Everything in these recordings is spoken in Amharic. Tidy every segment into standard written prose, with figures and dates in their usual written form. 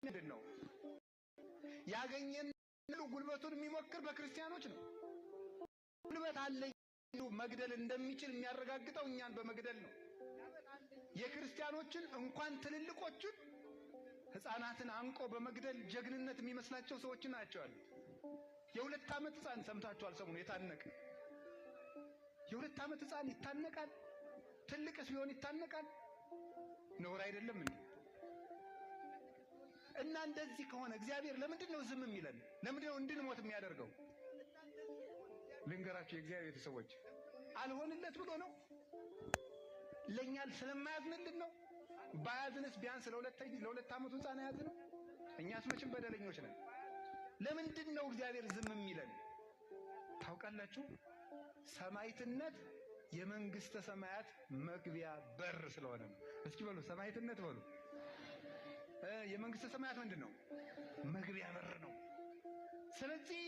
ምንድን ነው? ያገኘን ጉልበቱን የሚሞክር በክርስቲያኖች ነው። ጉልበት አለኝ መግደል እንደሚችል የሚያረጋግጠው እኛን በመግደል ነው። የክርስቲያኖችን እንኳን ትልልቆችን ሕፃናትን አንቆ በመግደል ጀግንነት የሚመስላቸው ሰዎች ናቸው ያሉት። የ2 ዓመት ሕፃን ሰምታችኋል። ሰሞኑን የታነቀ የ2 ዓመት ሕፃን ይታነቃል። ትልቅስ ቢሆን ይታነቃል። ነውር አይደለም እንዴ? እና እንደዚህ ከሆነ እግዚአብሔር ለምንድን ነው ዝም የሚለን? ለምንድን ነው እንድንሞት የሚያደርገው? ልንገራችሁ የእግዚአብሔር ቤተሰቦች፣ አልሆንለት ብሎ ነው? ለኛ ስለማያዝንልን ነው? ባያዝንስ ቢያንስ ለሁለት ዓመቱ ሕፃን አያዝንም? እኛስ መቼም በደለኞች ነን። ለምንድን ነው እግዚአብሔር ዝም የሚለን? ታውቃላችሁ፣ ሰማዕትነት የመንግስተ ሰማያት መግቢያ በር ስለሆነ ነው። እስኪ በሉ ሰማዕትነት በሉ። የመንግስተ ሰማያት ምንድን ነው? መግቢያ በር ነው። ስለዚህ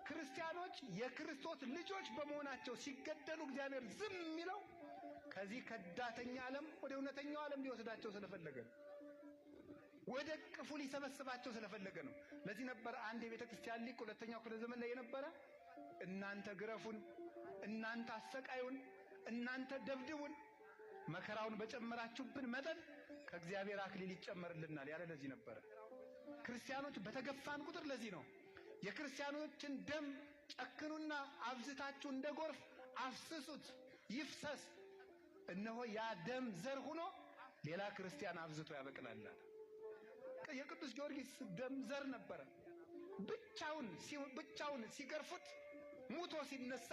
ክርስቲያኖች የክርስቶስ ልጆች በመሆናቸው ሲገደሉ እግዚአብሔር ዝም የሚለው ከዚህ ከዳተኛ ዓለም ወደ እውነተኛው ዓለም ሊወስዳቸው ስለፈለገ ነው። ወደ ቅፉ ሊሰበስባቸው ስለፈለገ ነው። ለዚህ ነበር አንድ የቤተ ክርስቲያን ሊቅ ሁለተኛው ክፍለ ዘመን ላይ የነበረ እናንተ ግረፉን፣ እናንተ አሰቃዩን፣ እናንተ ደብድቡን፣ መከራውን በጨመራችሁብን መጠን ከእግዚአብሔር አክሊል ይጨመርልናል ያለ ለዚህ ነበረ። ክርስቲያኖች በተገፋን ቁጥር ለዚህ ነው የክርስቲያኖችን ደም ጨክኑና አብዝታችሁ እንደ ጎርፍ አፍስሱት፣ ይፍሰስ፣ እነሆ ያ ደም ዘር ሆኖ ሌላ ክርስቲያን አብዝቶ ያበቅላል። የቅዱስ ጊዮርጊስ ደም ዘር ነበረ። ብቻውን ሲገርፉት ሙቶ ሲነሳ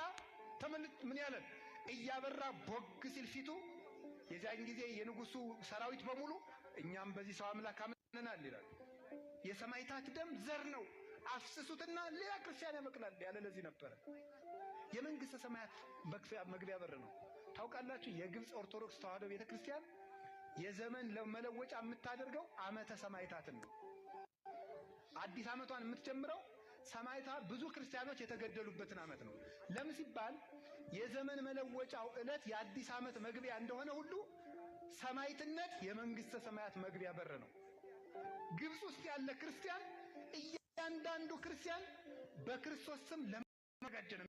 ምን ያለን እያበራ ቦግ ሲል ፊቱ፣ የዚያን ጊዜ የንጉሱ ሰራዊት በሙሉ እኛም በዚህ ሰው አምላክ አምነናል ይላል። የሰማዕታት ደም ዘር ነው፣ አፍስሱትና ሌላ ክርስቲያን ያበቅላል ያለ ለዚህ ነበረ። የመንግስተ ሰማያት መግቢያ በር ነው። ታውቃላችሁ፣ የግብፅ ኦርቶዶክስ ተዋሕዶ ቤተክርስቲያን የዘመን መለወጫ የምታደርገው ዓመተ ሰማዕታትን ነው። አዲስ ዓመቷን የምትጀምረው ሰማዕታት ብዙ ክርስቲያኖች የተገደሉበትን ዓመት ነው። ለምን ሲባል የዘመን መለወጫው ዕለት የአዲስ ዓመት መግቢያ እንደሆነ ሁሉ ሰማዕትነት የመንግስተ ሰማያት መግቢያ በር ነው። ግብፅ ውስጥ ያለ ክርስቲያን እያንዳንዱ ክርስቲያን በክርስቶስ ስም ለመጋጀ ነው።